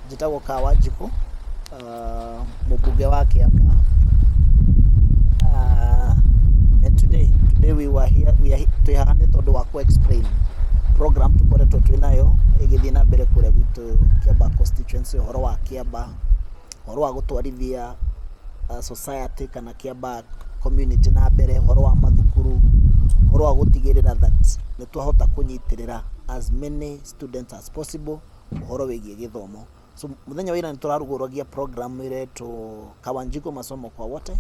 Njĩtagwo Kawanjikũ, mũmbunge wa Kĩambaa. And today we were here, we are, twĩ haha nĩ tondũ wa kũ explain program tũkoretwo twĩ nayo ĩgĩthiĩ na mbere kũrĩa gwitũ Kĩambaa constituency, ũhoro wa Kĩambaa, ũhoro wa gũtwarithia society kana Kĩambaa community na mbere, ũhoro wa mathukuru, ũhoro wa gũtigĩrĩra that nĩ twahota kũnyitĩrĩra as many students as possible ũhoro wĩgiĩ gĩthomo. So mũthenya wa ira nĩ tũrarugũragia program ĩretwo Kawanjikũ Masomo kwa Wote,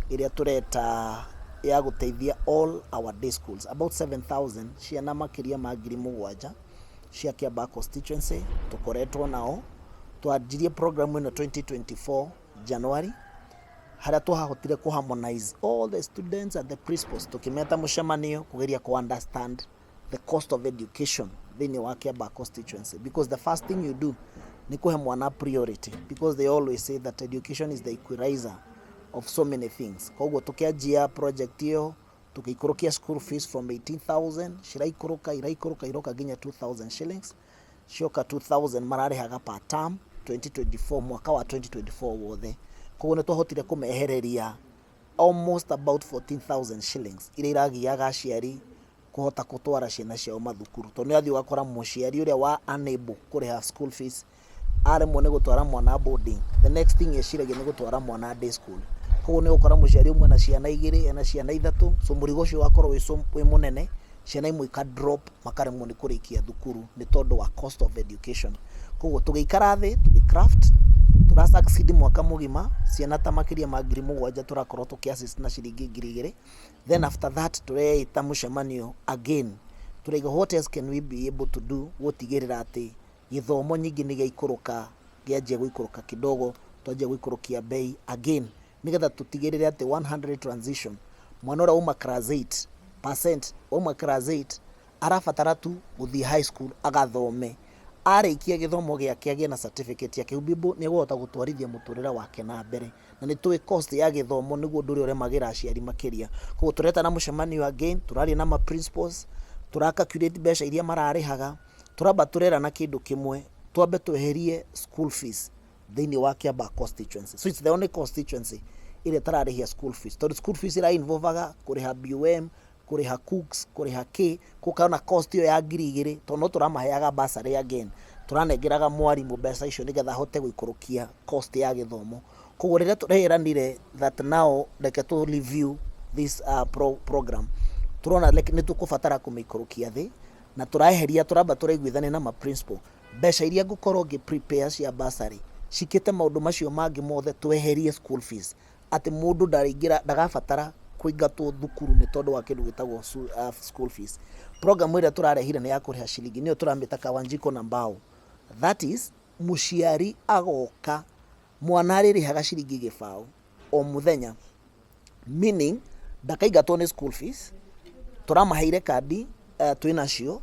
ĩrĩa tũreta ya gũteithia all our day schools, about 7000, ciana makĩria ma 7,000 cia Kĩambaa constituency tũkoretwo nao. Twanjirie program ĩno 2024 January, harĩa twahotire kũ harmonize all the students and the principals, tũkĩmeta mũcemanio kũgeria kũ understand the cost of education thĩinĩ wa Kĩambaa constituency, because the first thing you do nĩ kũhe mwana priority, because they always say that education is the equalizer of so many things. Koguo tũkĩanjia project ĩyo, tũgĩikũrũkia school fees from 18,000, ciraikũrũka, iraikũrũka, iroka nginya 2000 shillings. Cioka 2000 mararĩhaga per term 2024, mwaka wa 2024 wothe. Koguo nĩ twahotire kũmehereria almost about 14,000 shillings iria iragiaga aciari kũhota gũtwara ciana ciao mathukuru, tondũ nĩ ũrathiĩ ũgakora mũciari ũrĩa wa unable kũrĩha school fees aremwo nĩ gũtwara mwana boarding, the next thing eciragia nĩ gũtwara mwana day school. Koguo nĩ ũgũkora mũciari ũmwe na ciana igĩrĩ, ena ciana ithatũ, so mũrigo ũcio ũgakorwo wĩ mũnene, ciana imwe ika drop, makaremwo nĩ kũrĩkia thukuru nĩ tondũ wa cost of education. Koguo tũgĩikara thĩ, tũgĩ craft, tũra succeed mwaka mũgima, ciana ta makĩria ma 7,000 tũrakorwo tũkĩ assist na ciringi 2,000. Then after that tũreita mũcemanio again, tũraiga what else can we be able to do gũtigĩrĩra atĩ gĩthomo nyingĩ nĩ gĩaikũrũka, kĩanjia gũikũrũka kidogo, twanjia gũikũrũkia bei again, nĩgetha tũtigĩrĩre atĩ 100 transition, mwana ũrĩa wauma class 8 percent, wauma class 8 arabatara tu gũthiĩ high school agathome, arĩkia gĩthomo gĩake agĩe na certificate yake ubimbo, nĩ egũhota gũtwarithia mũtũrĩre wake na mbere. Na nĩ tũĩ cost ya gĩthomo nĩguo ũndũ ũrĩa ũremagĩra aciari makĩria. Koguo tũretana mũcemanio again, tũraria na ma principals, tũra calculate mbeca iria mararĩhaga, tũramba tũrerana kĩndũ kĩmwe, twambe tweherie school fees thĩinĩ wa Kĩambaa constituency. So it's the only constituency ĩrĩa ĩtararĩhia school fees, tondũ school fees ĩra involvaga kũrĩha BOM, kũrĩha cooks, kũrĩha k gũkana cost ĩyo ya 2,000, tondũ no tũramaheaga bursary again, tũranengeraga mwarimũ mbeca icio nĩgetha ahote gũikũrũkia cost ya gĩthomo. Koguo rĩrĩa tũreranire that now reke tũ review this program, tũrona nĩ tũkũbatara kũmĩikũrũkia thĩ, na tũraeheria, tũramba tũraiguithania na ma principal mbeca iria ngũkorwo ngĩ prepare cia bursary cikĩte maũndũ macio mangĩ mothe, tweherie school fees, atĩ mũndũ ndarĩingĩra, ndagabatara kũingatwo thukuru nĩ tondũ wa kĩndũ gĩtagwo school fees. Program ĩrĩa tũrarehire nĩ ya kũrĩha ciringi, nĩyo tũramĩta Kawanjiko na mbao. That is, mũciari agoka, mwana arĩrĩhaga ciringi 0.20 o mũthenya, meaning ndakaingatwo nĩ school fees. Tũramaheire kandi, twĩ nacio,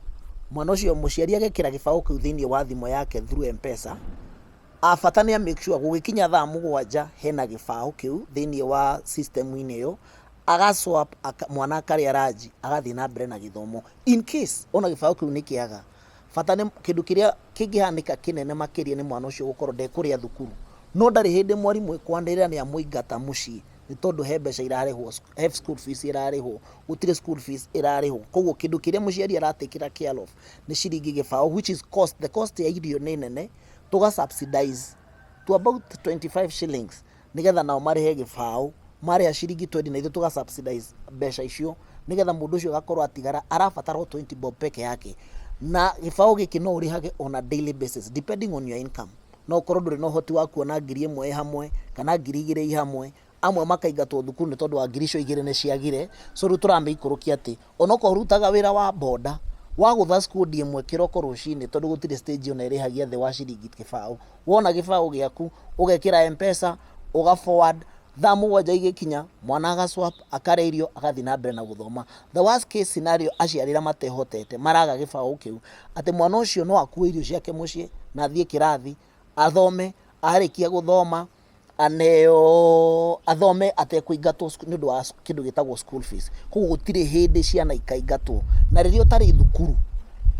mwana ũcio, mũciari agekĩra gĩbaũ kĩu thĩinĩ wa thimũ yake through M-Pesa. Abata nĩ make sure gũgĩkinya thaa 7 hena gĩbaũ kĩu thĩinĩ wa system-inĩ ĩyo, aga swap aka, mwana akarĩa ranji, agathiĩ na mbere na gĩthomo. In case ona gĩbaũ kĩu nĩ kĩaga, bata nĩ kĩndũ kĩrĩa kĩngĩhanĩka kĩnene makĩria nĩ mwana ũcio gũkorwo ndekũrĩa thukuru, no ndarĩ hĩndĩ mwarimũ ĩkwanĩrĩra nĩ amũingata mũciĩ nĩ tondũ he mbeca irarĩhwo, he school fees ĩrarĩhwo. Gũtirĩ school fees ĩrarĩhwo. Koguo kĩndũ kĩrĩa mũciari aratakĩra care of nĩ ciringi 0.20, which is cost, the cost ya irio nĩ nene, tũga subsidize to about 25 shillings nĩgetha nao marĩhe gĩbaũ. Marĩha ciringi 20 na ithuĩ tũga subsidize mbeca icio, nĩgetha mũndũ ũcio agakorwo atigara arabatara o 20 bob peke yake. Na gĩbaũ gĩkĩ no ũrĩhage on a daily basis depending on your income. No ũkorwo ndũrĩ na ũhoti wa kuona 1,000 ĩ hamwe kana 2,000 i hamwe, amwe makaingatwo thukuru nĩ tondũ wa ngiri icio igĩrĩ nĩ ciagire. So rĩu tũramĩikũrũkia atĩ onokorwo ũrutaga wĩra wa boda wagũtha skundi ĩmwe kĩroko rũcinĩ, tondũ gũtirĩ stage ona ĩrĩhagia thĩ wa ciringi 0.20, wona gĩbaũ gĩaku ũgekĩra M-Pesa, ũga forward, thaa 7 igĩkinya mwana aga swap, akarĩa irio, agathiĩ na mbere na gũthoma. The worst case scenario, aciari arĩa matehotete maraga gĩbaũ kĩu, atĩ mwana ũcio no akue irio ciake mũciĩ na athiĩ kĩrathi athome, arĩkia gũthoma aneo athome atekũingatwo nĩ ũndũ wa kĩndũ gĩtagwo school fees. Koguo gũtirĩ hĩndĩ ciana ikaingatwo, na rĩrĩa ũtarĩ thukuru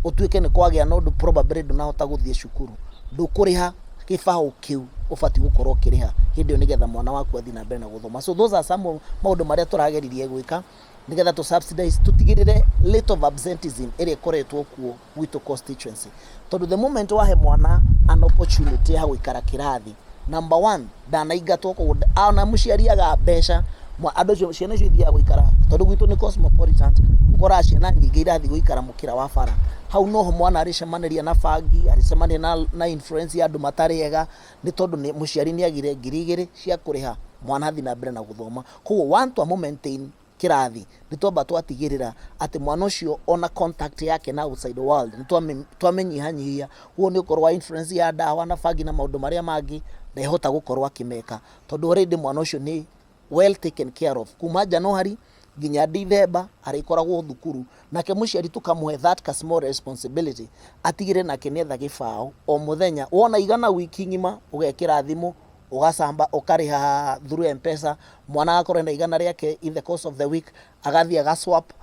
Ũtuĩke nĩ kwagĩa na ũndũ, probably ndũnahota gũthiĩ cukuru, ndũkũrĩha gĩbaũ kĩu ũbatiĩ gũkorwo ũkĩrĩha hĩndĩ ĩyo nĩgetha mwana waku athiĩ na mbere na gũthoma. So those are some of maũndũ marĩa tũrageririe gwĩka nĩgetha tũ subsidize, tũtigĩrĩre rate of absenteeism ĩrĩa ĩkoretwo kuo gwitũ constituency, tondũ the moment wahe mwana an opportunity ya gũikara kĩrathi, number one, ndanaingatwo. Koguo ona mũciari aga mbeca, andũ acio, ciana icio ithiaga gũikara, tondũ gwitũ nĩ cosmopolitan, ũkoraga ciana nyingĩ irathiĩ gũikara mũkĩra wa bara. Hau noho mwana arĩcemanĩria na bangi, arĩcemania na influence ya andũ matarĩ ega, nĩ tondũ nĩ mũciari nĩ agire 2000 cia kũrĩha mwana athiĩ na mbere na gũthoma. Koguo one, twamũ maintain kĩrathi, nĩ twamba twatigĩrĩra atĩ mwana ũcio ona contact yake na outside world nĩ twamĩnyihanyihia. Ũguo nĩ ũkorwo wa influence ya ndawa na bangi na maũndũ marĩa mangĩ ndehota gũkorwo akĩmeka, tondũ already mwana ũcio nĩ well taken care of kuma January nginya December, arĩkoragwo thukuru. Nake mũciari tũkamũhe that ka small responsibility, atigĩrĩre nake nĩetha gĩbaũ o mũthenya, wona igana wiki ng'ima, ũgekĩra thimũ, ũgacamba, ũkarĩha through M-Pesa. Mwana agakorwo na igana rĩake in the course of the week, agathiĩ agaswap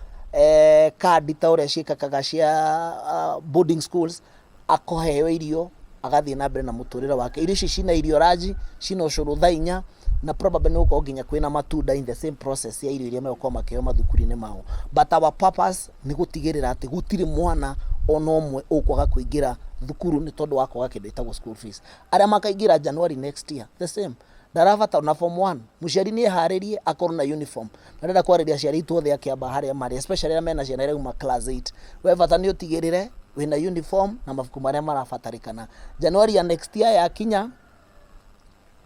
kandi ta ũrĩa ciĩkakaga cia boarding schools, akaheo irio, agathiĩ na mbere na mũtũrĩre wake. Irio ici cina irio ranji, cina ũcũrũ thaa 4, na probably nĩ gũkorwo nginya kwĩna matunda in the same process ya irio iria megũkorwo makĩheo mathukuru-inĩ mao. But our purpose nĩ gũtigĩrĩra atĩ gũtirĩ mwana ona ũmwe ũkwaga kũingĩra thukuru nĩ tondũ wa kwaga kĩndũ gĩtagwo school fees. Arĩa makaingĩra January next year, the same, ndarabata na form 1, mũciari nĩ eharĩrie akorwo na uniform. Na ndĩrenda kwarĩria aciari aitũ othe akĩamba harĩa marĩ, especially arĩa mena ciana irauma class 8, we bata nĩ ũtigĩrĩre wĩna uniform na mabuku marĩa marabatarĩkana. January ya next year yakinya,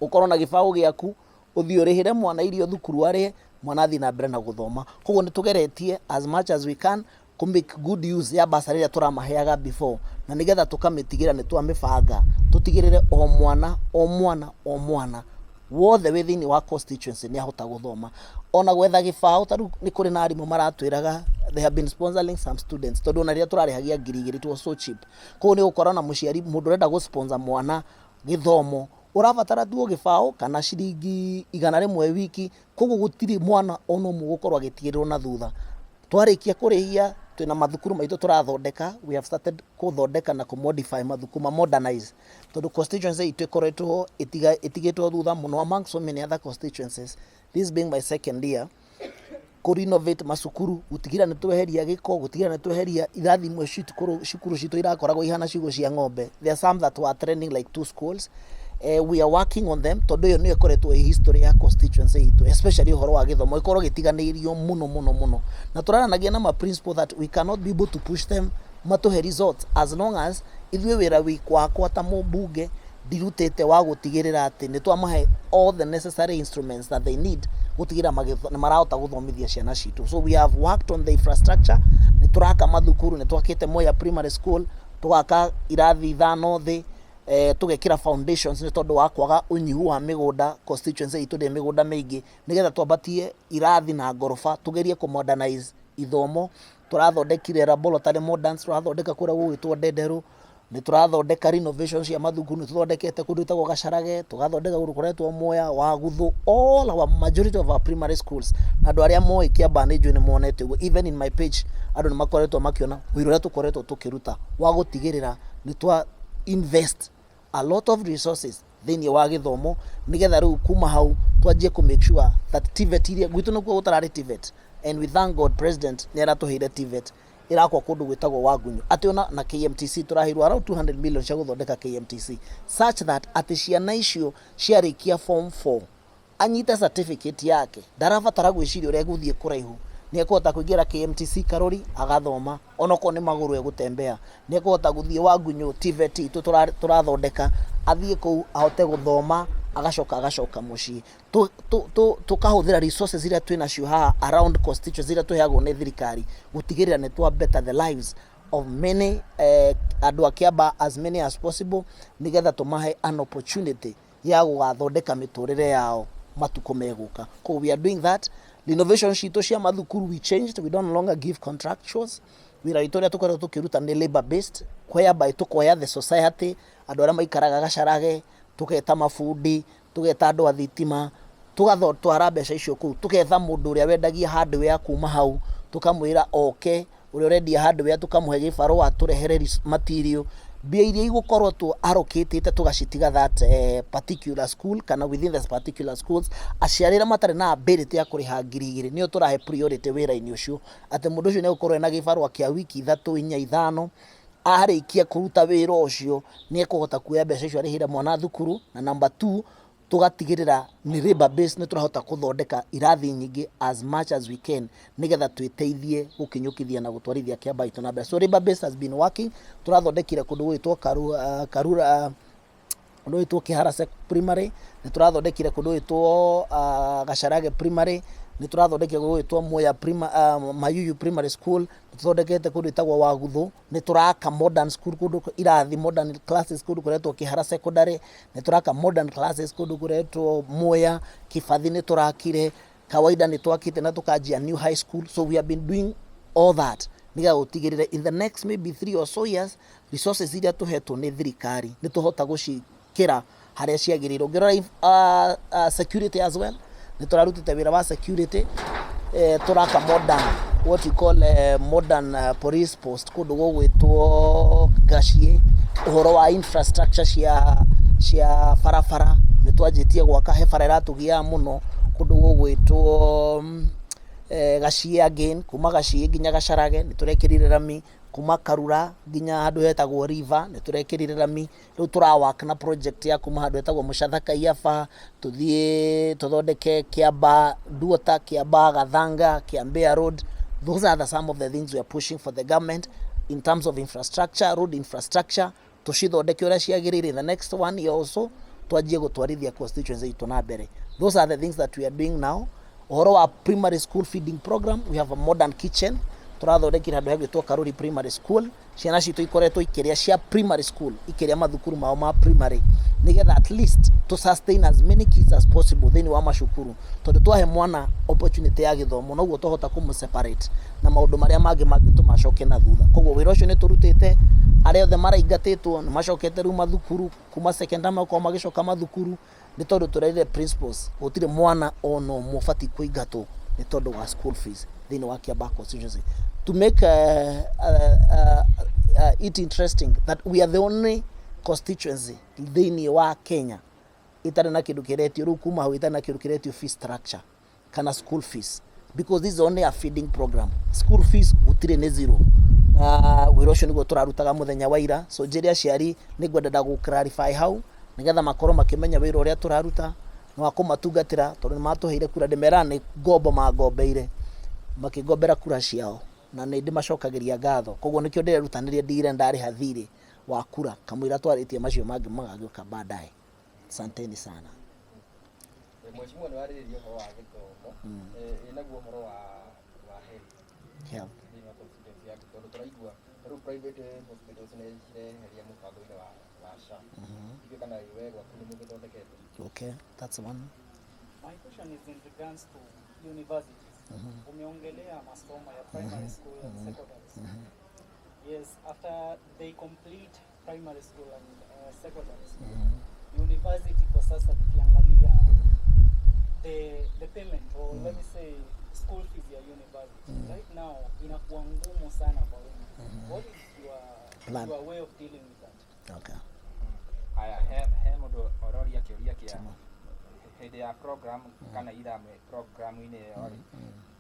ũkorwo na gĩbaũ gĩaku, ũthiĩ ũrĩhĩre mwana irio thukuru arĩe, mwana athiĩ na mbere na gũthoma. Koguo nĩ tũgeretie as much as we can kũ make good use ya bursary ĩrĩa tũramaheaga before, na nĩgetha tũkamĩtigĩra nĩ twamĩbanga, tũtigĩrĩre o mwana, o mwana, o mwana wothe wĩ thĩinĩ wa constituency nĩ ahota gũthoma. Ona gwetha gĩbaũ, ta rĩu nĩ kũrĩ na arimũ maratwĩraga they have been sponsoring some students, tondũ ona rĩrĩa tũrarĩhagia 2000, it was so cheap. Koguo nĩ ũgũkora na mũciari, mũndũ ũrenda gũ sponsor mwana gĩthomo, ũrabatara tu o gĩbaũ kana ciringi 100 wiki. Koguo gũtirĩ mwana ona ũmwe ũgũkorwo agĩtigĩrĩrwo na thutha. Twarĩkia kũrĩhia, twĩna mathukuru maitũ tũrathondeka. We have started kũthondeka na kũmodify mathukuru, ma modernize, tondũ constituency itũ ĩkoretwo ĩtigĩtwo thutha mũno among so many other constituencies. This being my second year, kũ renovate macukuru, gũtigĩrĩra nĩ tweheria gĩko, gũtigĩrĩra nĩ tweheria irathi imwe cukuru citũ irakoragwo ihana ciugũ cia ng'ombe. There are some that were trending like two schools. We are working on them, tondũ ĩyo nĩyo ĩkoretwo ĩ history ya constituency itũ, especially ũhoro wa gĩthomo ĩkorwo gĩtiganĩirio mũno mũno mũno. Na tũraranagia na ma principal that we cannot be able to push them matũhe results as long as ithuĩ wĩra wakwa ta mũmbunge ndirutĩte wa gũtigĩrĩra atĩ nĩ twamahe all the necessary instruments that they need gũtigĩrĩra nĩ marahota gũthomithia ciana citũ. So we have worked on the infrastructure. Nĩ tũraka mathukuru, nĩ twakĩte Moya Primary School, tũgaka irathi ithano thĩ, tũgekĩra foundations, nĩ tondũ wa kwaga ũnyihu wa mĩgũnda. Constituency itũ ndĩrĩ mĩgũnda mĩingĩ, nĩgetha twambatie irathi na ngoroba, tũgerie kũ modernize ithomo. Tũrathondekire laboratory moderns, tũrathondeka kũrĩa gũgwĩtwo Ndenderũ, nĩ tũrathondeka renovation cia mathukuru, nĩ tũthondekete kũndũ gwĩtagwo Gacarage, tũgathondeka kũndũ kũretwo Mwea Waguthu, all our majority of our primary schools. Na andũ arĩa moĩ Kiambaa nĩ njũĩ nĩ monete ũguo, even in my page andũ nĩ makoretwo makĩona wĩra ũrĩa tũkoretwo tũkĩruta wa gũtigĩrĩra nĩ twa invest a lot of resources thĩinĩ wa gĩthomo, nĩgetha rĩu kuma hau twanjie kũ make sure that TVET iria gwitũ nĩkuo gũtararĩ TVET, and we thank God president nĩ aratũheire TVET ĩrakwo kũndũ gwĩtagwo Wagunyu, atĩ ona na KMTC tũraheirwo around 200 million cia gũthondeka KMTC, such that atĩ ciana icio ciarĩkia form 4, anyite certificate yake, ndarabatara gwĩciria ũrĩa egũthiĩ kũraihu, nĩ ekũhota kũingĩra KMTC Karori agathoma, onokorwo nĩ magũrũ egũtembea, nĩ ekũhota gũthiĩ Wagunyu TVET itũ tũrathondeka, athiĩ kũu ahote gũthoma, agacoka mũciĩ. Tũkahũthĩra resources iria twĩ nacio haha around constituency, iria tũheagwo nĩ thirikari, gũtigĩrĩra nĩ twa better the lives of many andũ a Kiambaa, as many as possible, nĩgetha tũmahe an opportunity ya gũgathondeka mĩtũrĩre yao matukũ megũka. Koguo we are doing that. Renovation citũ cia mathukuru, we changed, we don't longer give contractuals. Wĩra witũ ũrĩa tũkoretwo tũkĩruta nĩ labor based, whereby tũkoya the society, andũ arĩa maikaraga Gacarage, tũgeta mabundi, tũgeta andũ a thitima, tũgatwara mbeca icio kũu, tũgetha mũndũ ũrĩa wendagia hardware kuma hau, tũkamwĩra oke. Ũrĩa ũrendia hardware tũkamũhe gĩbarũa atũrehere material. Mbia iria igũkorwo tũ allocate tũgacitiga that particular school kana within the particular schools. Aciari arĩa matarĩ na ability ya kũrĩha 2000 nĩo tũrahe priority wĩra-inĩ ũcio, atĩ mũndũ ũcio nĩ egũkorwo ena gĩbarũa kĩa wiki ithatũ, inya, ithano. Arĩkia kũruta wĩra ũcio nĩ ekũhota kuoya mbeca icio arĩhĩre mwana thukuru. Na number two, tũgatigĩrĩra nĩ labour base, nĩ tũrahota gũthondeka irathi nyingĩ as much as we can, nĩgetha twĩteithie gũkinyũkithia na gũtwarithia Kĩamba gitũ na mbere. So labour base has been working. Tũrathondekire kũndũ gũgwĩtwo Karura, kũndũ gũgwĩtwo Kĩhara Primary, nĩ tũrathondekire kũndũ gũgwĩtwo Gacarage Primary, nĩ tũrathondekire kũndũ gũgwĩtwo Mwea Mayuyu Primary School, nĩ tũthondekete kũndũ gwĩtagwo Waguthũ, nĩ tũraka modern school kũndũ irathi, modern classes kũndũ kũretwo Kĩhara Secondary, nĩ tũraka modern classes kũndũ kũretwo Mwea, Kĩbathi nĩ tũrakire, Kawaida nĩ twakĩte na tũkanjia new high school. So we have been doing all that nĩgetha gũtigĩrĩre in the next maybe 3 or so years, resources iria tũhetwo nĩ thirikari nĩ tũhota gũcikĩra harĩa ciagĩrĩire. Ũngĩrora security as well, nĩ tũrarutĩte wĩra wa security. Tũraka modern, what you call modern police post kũndũ gũgwĩtwo Gaciĩ. Ũhoro wa infrastructure cia barabara, nĩ twanjĩtie gwaka. He bara ĩratũgiaga mũno kũndũ gũgwĩtwo Gaciĩ again, kuma Gaciĩ nginya Gacarage nĩ tũrekĩrire rami, kuma Karura nginya handũ hetagwo River nĩ tũrekĩrire rami. Rĩu tũra work na project ya kuma handũ hetagwo Mũcatha Kaiyaba, tũthiĩ tũthondeke Kĩamba Duota, Kĩamba Gathanga, Kĩambea Road. Those are the some of the things we are pushing for the government in terms of infrastructure, road infrastructure, tũcithondeke ũrĩa ciagĩrĩire. In the next one year or so, twanjie gũtwarithia constituency itũ na mbere. Those are the things that we are doing now. Ũhoro wa primary school feeding program, we have a modern kitchen tũrathondekire handũ hegwĩtwo Karuri Primary School. Ciana citũ ikoretwo ikĩrĩa cia primary school, ikĩrĩa mathukuru mao ma primary, nĩgetha at least to sustain as many kids as possible thĩinĩ wa macukuru, tondũ twahe mwana opportunity ya gĩthomo, noguo twahota kũmũ separate na maũndũ marĩa mangĩ mangĩtũma acoke na thutha. Koguo wĩra ũcio nĩ tũrutĩte. Arĩa othe maraingatĩtwo nĩ macokete rĩu mathukuru, kuma secondary makorwo magĩcoka mathukuru, nĩ tondũ tũrerire principals gũtirĩ mwana ona ũmwe ũbatiĩ kũingatwo nĩ tondũ wa school fees thĩinĩ wa Kiambaa constituency. To make it interesting that we are the only constituency thĩinĩ wa Kenya itarĩ na kĩndũ kĩretio rĩu, kuma hau itarĩ na kĩndũ kĩretio fee structure kana school fees, because this is only a feeding program. School fees gũtirĩ, nĩ zero. Na wĩra ũcio nĩguo tũrarutaga mũthenya wa ira. So njĩre aciari nĩ ngwenda gũ clarify hau, nĩgetha makorwo makĩmenya wĩra ũrĩa tũraruta nĩ wa kũmatungatĩra, tondũ nĩ matũheire kura. Ndĩmeraga nĩ ngombo mangombeire, makĩngombera kura ciao, na nĩ ndĩmacokagĩria ngatho. Koguo nĩkĩo ndĩrerutanĩria ndigire ndarĩha thirĩ wa kura kamũira twarĩtie macio mangĩ magagĩũka baadaye. Asanteni sana. Mheshimiwa, nĩ warĩrĩria ũhoro wa gĩthomo. Ĩ naguo ũhoro wa health health thĩinĩ wa constituency yaku, tondũ tũraigua rĩu private hospitals nĩ cireheria mũbango-inĩ wa SHA. Ithuĩ kana we gwaku nĩ mũgĩthondekete? Okay, that's one. My question is in regards to universities. Umeongelea masomo ya primary school and secondary school. Yes, after they complete primary school and secondary school, university kwa sasa tukiangalia the payment, or let me say school fees ya university right now inakuwa ngumu sana kwa wengi. What is your Plan. Your way of dealing with that? Okay. Haya, he mũndũ ũroria kĩũria kĩa hĩndĩ ya program kana ithame programu-inĩ ĩyo rĩ,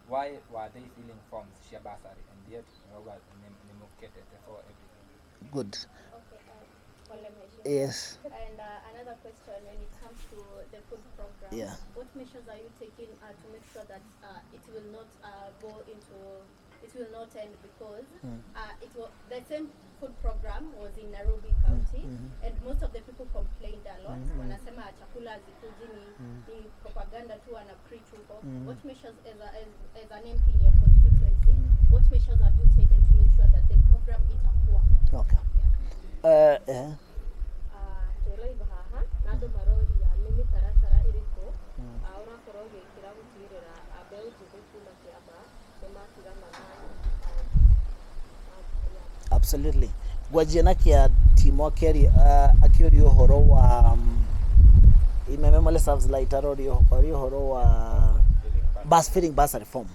why were they filling forms cia bursary and yet mrauga nĩ mũketete for everything? Good. Okay, pole, Mheshimiwa. Yes. And another question when it comes to the food program. What measures are you taking to make sure that it will not go into, it will not end, because it was the same food program was in Nairobi County and most of the people complained a lot. Wanasema chakula hazikuji, ni propaganda tu wana preach huko. What measures as an MP in your constituency, what measures have you taken to make sure that the program itakuwa? Okay. Twĩ live haha na andũ maroria nĩ mĩtaratara ĩrĩkũ ũrakorwo ũgĩkĩra gũtigĩrĩra mbeũ njĩthĩ kuma Kĩambaa nĩ matigana na Absolutely. Ngwanjia na kĩa Timo akĩaria, akĩũria ũhoro wa in my memory serves right, aroria ũhoro wa bus filling bursary form.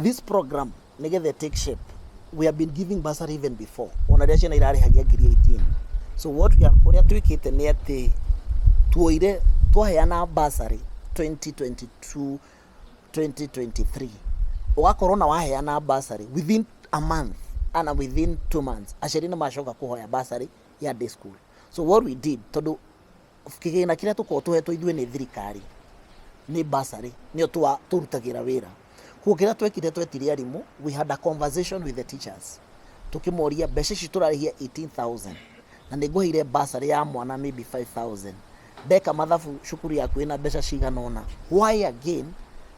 This program Nĩgetha take shape, we have been giving bursary even before, ona rĩrĩa ciana irarĩhagia ngiri 18. So what we have, ũrĩa twĩkĩte nĩ atĩ tuoire twaheana bursary 2022 2023, ũgakorwo na waheana bursary within a month ana within 2 months, aciari nĩ macoka kũhoya bursary ya day school. So what we did, tondũ kĩgĩna kĩrĩa tũkoragwo tũhetwo ithuĩ nĩ thirikari nĩ bursary, nĩyo tũrutagĩra wĩra. Koguo kĩrĩa twekire, twetire arimũ, we had a conversation with the teachers, tukĩmoria mbeca ici tũrarĩhia 18,000 na nĩ ngũheire bursary ya mwana maybe 5000, ndeka mathabu cukuru yaku ĩna mbeca cigana ũna, why again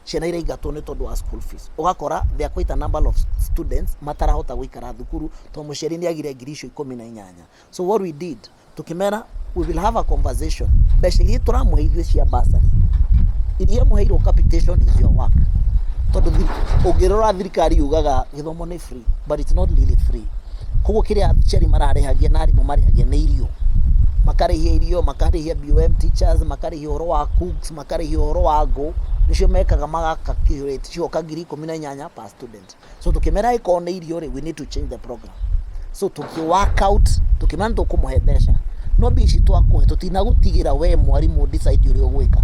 ciana iraingatwo nĩ tondũ wa school fees? Ũgakora there are quite a number of students matarahota gũikara thukuru tondũ mũciari nĩ agire ngiri icio 18. So what we did, tukĩmera we will have a conversation, mbeca iria tũramũhe ithuĩ cia bursary, iria mũheirwo capitation is your work, tondũ ũngĩrora thirikari yugaga gĩthomo nĩ free, but it's not really free. Koguo kĩrĩa aciari mararĩhagia na arimũ marĩhagia nĩ irio, makarĩhia irio, makarĩhia BOM teachers, makarĩhia ũhoro wa cooks, makarĩhia ũhoro wa ngũ, nĩcio mekaga magacalculate cioka 18,000 per student. So tukĩmera ĩkorwo nĩ irio rĩ, we need to change the program. So tuki work out, tukĩmera nĩ tũkũmũhe mbeca, no mbia ici twakũhe tũtinagũtigĩra we mwarimũ decide ũrĩa ũgwĩka,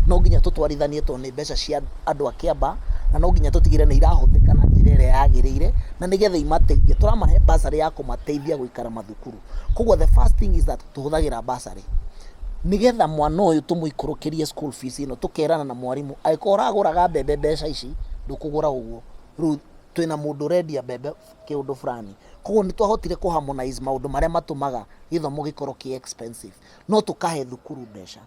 no nginya tũtwarithanie tondũ nĩ mbeca cia andũ a Kĩamba na no nginya tũtigĩre nĩ irahũthĩka na njĩra ĩrĩa yagĩrĩire na nĩgetha imateithie. Tũramahe bursary ya kũmateithia gũikara mathukuru. Koguo the first thing is that tũhũthagĩra bursary nigetha mwana ũyũ tũmũikũrũkĩrie school fees ĩno. Tũkerana na mwarimũ, angĩkorwo ũragũraga mbembe mbeca ici, ndũkũgũra ũguo, rĩu twĩna mũndũ ũrendia mbembe kĩũndũ fulani. Koguo nĩ twahotire kũ harmonize maũndũ marĩa matũmaga gĩthomo gĩkorwo kĩ expensive, no tũkahe thukuru mbeca.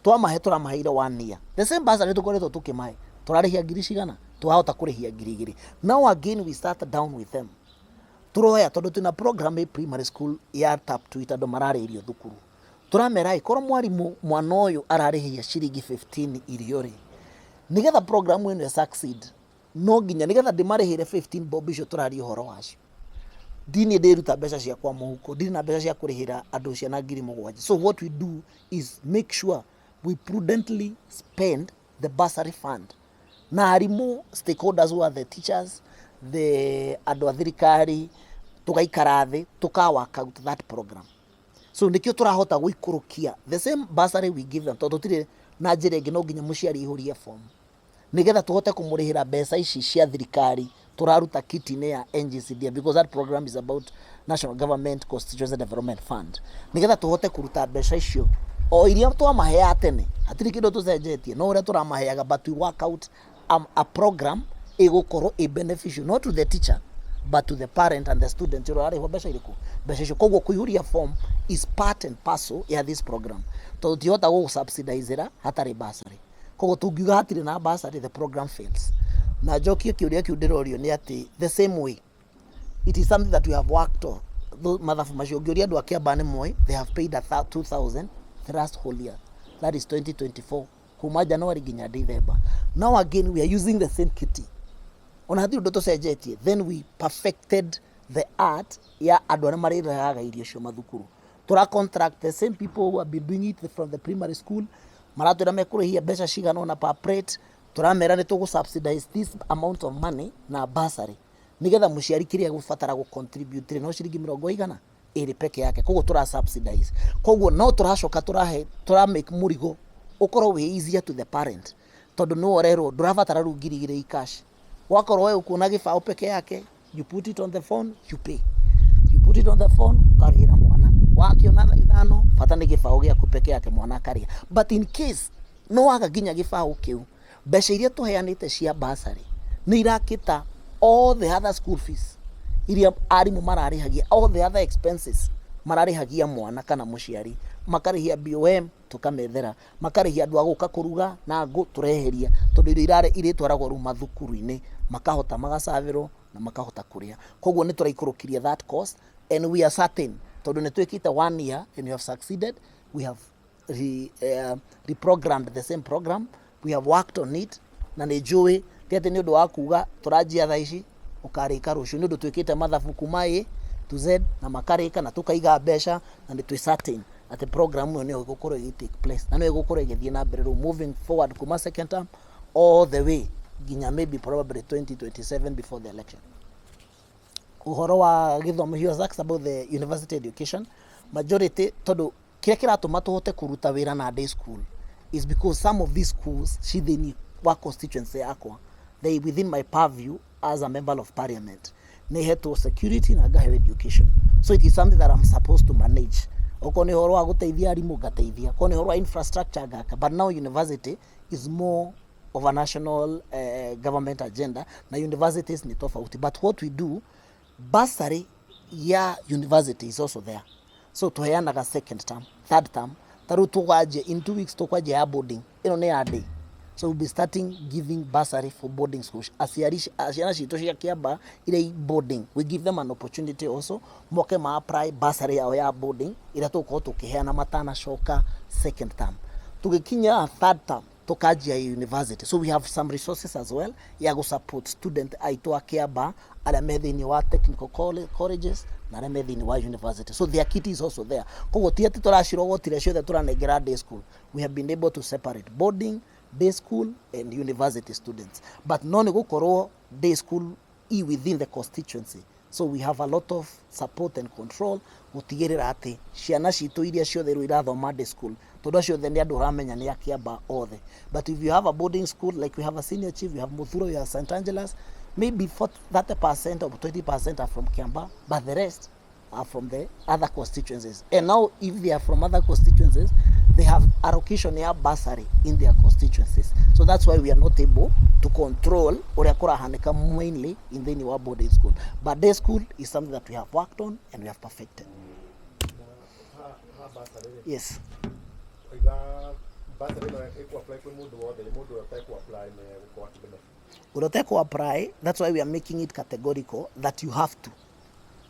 Twamahe, tũramaheire one year the same bursary tũkoretwo tũkĩmahe, tũrarĩhia ngiri cigana, twahota kũrĩhia 2,000. Now again we start down with them, turoya tondũ twĩna program ĩ primary school ya tap to it, andũ mararĩa irio thukuru. Tũramera ĩkorwo mwarimũ mwana ũyũ ararĩhia ciringi 15 irio rĩ, nigetha program ĩno ĩ succeed, no nginya nigetha ndĩmarĩhĩre 15 bob icio tũraria ũhoro wacio, ndini ndĩruta mbeca ciakwa mũhuko, ndirĩ na mbeca cia kũrĩhĩra andũ ciana 7,000. So what we do is make sure we prudently spend the bursary fund na arimũ, stakeholders who are the teachers, the andũ a thirikari, tũgaikara thĩ tũka work out that program. So nikio tũrahota gũikũrũkia the same bursary we give them, tondũ tũtirĩ na njĩra ĩngĩ, no nginya mũciari aihũrie form nigetha tũhote kũmũrĩhĩra mbeca ici cia thirikari tũraruta kitty-inĩ ya NGCDF, because that program is about National Government Constituency Development Fund, nigetha tũhote kũruta mbeca icio o iria twamaheaga tene. Hatirĩ kĩndũ tũcenjetie, no ũrĩa tũramaheaga, but we work out a program ĩgũkorwo ĩ beneficial not to the teacher but to the parent and the student ũrĩa ũrarĩhwo mbeca irĩkũ, mbeca icio. Koguo kũihũria form is part and parcel ya this program, tondũ tihota gũgũ-subsidizera hatarĩ bursary. Koguo tũngiuga hatirĩ na bursary, the program fails. Na njokie kĩũria kĩu ndĩrorio nĩ atĩ the same way, it is something that we have worked on. Mathabu macio ũngĩũria andũ a Kĩambaa nĩ moĩ, they have paid a 2000 the last whole year, that is 2024, kuma January nginya December. Now again we are using the same kitty, ona hatirĩ ũndũ tũcenjetie. Then we perfected the art ya andũ arĩa marĩrehaga irio icio mathukuru. Tũra contract the same people who have been doing it from the primary school, maratwĩra mekũrĩhia mbeca cigana ũna per plate. Tũramera nĩ tũgũ subsidize this amount of money na bursary, nigetha mũciari kĩrĩa egũbatara gũ contribute rĩ, no ciringi 22 peke yake. Koguo tũra subsidize, koguo no tũracoka tũrahe, tũra make mũrigo ũkorwo wĩ easier to the parent, tondũ nĩwe ũrerwo ndũrabatara rĩu 2,000 i cash, wakorwo we ũkuona gĩbaũ peke yake, you put it on the phone, you pay, you put it on the phone, ũkarĩhĩra mwana wakiona thaa 5, bata nĩ gĩbaũ gĩaku peke yake, mwana akarĩa. But in case no waga nginya gĩbaũ kĩu, mbeca iria tũheanĩte cia bursary nĩ irakĩta all the other school fees iria arimũ mararĩhagia, all the other expenses mararĩhagia mwana kana mũciari, makarĩhia BOM, tũkamethera, makarĩhia andũ a gũka kũruga na ngũ, tũreheria, tondũ irio irarĩ irĩtwaragwo rĩu mathukuru-inĩ, makahota magacavĩrwo na makahota kũrĩa. Koguo nĩ tũraikũrũkirie that cost, and we are certain, tondũ nĩ twĩkĩte one year and we have succeeded. We have reprogrammed the same program, we have worked on it, na nĩ njũĩ ti atĩ nĩ ũndũ wa kuga tũranjia thaa ici ũkarĩka rũciũ, nĩ ũndũ twĩkĩte mathabu kuma A to Z na makarĩka na tũkaiga mbeca, na nĩ twĩ certain atĩ program ĩyo nĩyo ĩgũkorwo ĩgĩ take place na nĩyo ĩgũkorwo ĩgĩthiĩ na mbere rĩu moving forward kuma second term all the way nginya maybe probably 2027 before the election. Ũhoro wa gĩthomo, he was asked about the university education majority, tondũ kĩrĩa kĩratũma tũhote kũruta wĩra na day school is because some of these schools ci thĩinĩ wa constituency yakwa. They within my purview as a member of parliament. Nĩ hetwo security na ngaheo education, so it is something that I'm supposed to manage. Okorwo nĩ ũhoro wa gũteithia arimũ, ngateithia. Okorwo nĩ ũhoro wa infrastructure, ngaka. But now university is more of a national government agenda, na universities ni tofauti. But what we do, bursary ya university is also there, so tuheanaga second term, third term. Ta rĩu tũkwanjia in 2 weeks, tũkwanjia ya boarding. Ĩno nĩ ya day, so we'll be starting giving bursary for boarding schools. Aciari ciana citũ cia Kĩamba iria i boarding, we give them an opportunity also moke ma apply bursary yao ya boarding, ĩrĩa tũgũkorwo tũkĩheana matanacoka second term. Tũgĩkinya third term, tukanjia university. So we have some resources as well ya gũ support student aitũ a Kĩamba arĩa me thĩinĩ wa technical colleges na arĩa me thĩinĩ wa university. So their kitty is also there. Koguo ti atĩ tũracirogotire ciothe tũranengera day school. We have been able to separate boarding, day school and university students, but no nĩ gũkorwo day school i within the constituency, so we have a lot of support and control gũtigĩrĩra atĩ ciana citũ iria ciothe rĩu irathoma day school, tondũ acio othe nĩ andũ ũramenya nĩ a Kĩamba othe. But if you have a boarding school, like we have a Senior Chief, we have Muthuro, we have St Angelas, maybe 30% or 20% are from Kiamba, but the rest are from the other constituencies. And now if they are from other constituencies, they have allocation ya bursary in their constituencies. So that's why we are not able to control ũrĩa kũrahanĩka mainly in thĩinĩ wa boarding school. But day school is something that we have worked on and we have perfected. Na ha bursary rĩ? Yes. Oiga bursary ĩno ĩkũ apply kwĩ mũndũ wothe, mũndũ ũrĩa ũtekũ apply nĩ egũkorwo akĩ benefit? Ũrĩa ũtekũ apply, that's why we are making it categorical that you have to,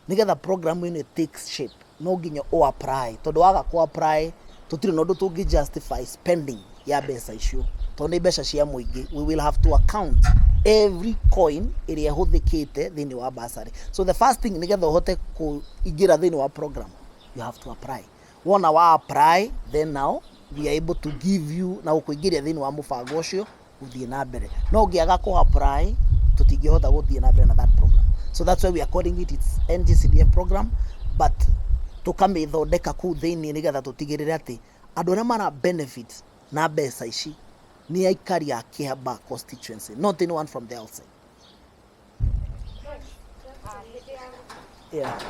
nigetha program ĩno takes shape, no nginya ũ apply, tondũ waga kũ apply, tũtirĩ na ũndũ tũngĩ justify spending ya mbeca icio, tondũ nĩ mbeca cia mũingĩ. We will have to account every coin ĩrĩa ĩhũthĩkĩte thĩinĩ wa bursary. So the first thing, nigetha ũhote kũingĩra thĩinĩ wa program, you have to apply. Wona wa apply, then now we are able to give you na gũkũingĩria thĩinĩ wa mũbango ũcio gũthiĩ na mbere. No ũngĩaga kũ apply, tũtingĩhota gũthiĩ na mbere na that program. So that's why we are calling it, it's NGCDF program, but tũkamĩthondeka kũu thĩinĩ nĩgetha tũtigĩrĩre atĩ andũ arĩa mara benefit na mbeca ici nĩ aikari a Kĩamba constituency, not anyone from the outside. Hĩndĩ ya Yeah.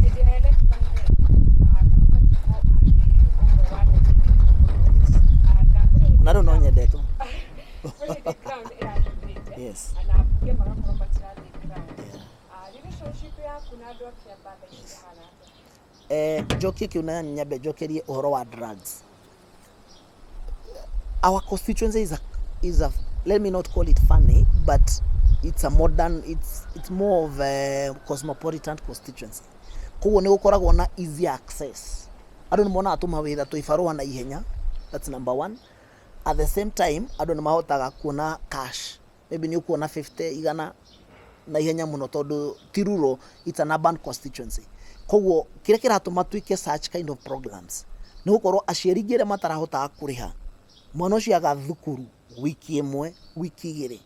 Hĩndĩ ya election rĩ, Karua Wanjikũ arĩ ũmwe wa ndeto mũno. Na kũrĩ Na rĩu no nyendetwo. Kũrĩ hĩndĩ ground ĩrathirĩte na ambunge magakorwo matirathiĩ ground. Relationship yaku na andũ a Kĩamba thaa ici ĩhana atĩa? Njokie kĩu na nyambe njokerie ũhoro wa drugs. Our constituency is a, let me not call it funny, but it's a modern, it's more of a cosmopolitan constituency. Koguo nĩ gũkoragwo na easy access, andũ nĩ monaga tũmawĩra twĩ na ihenya. That's number one. At the same time, andũ nĩ mahotaga kuona cash, maybe nĩ ũkuona 50 igana na ihenya mũno, tondũ ti rural, it's an urban constituency. Koguo kĩrĩa kĩratũma twĩke such kind of programs nĩ gũkorwo aciari aingĩ arĩa matarahotaga kũrĩha mwana ũcio aga thukuru wiki ĩmwe, wiki igĩrĩ,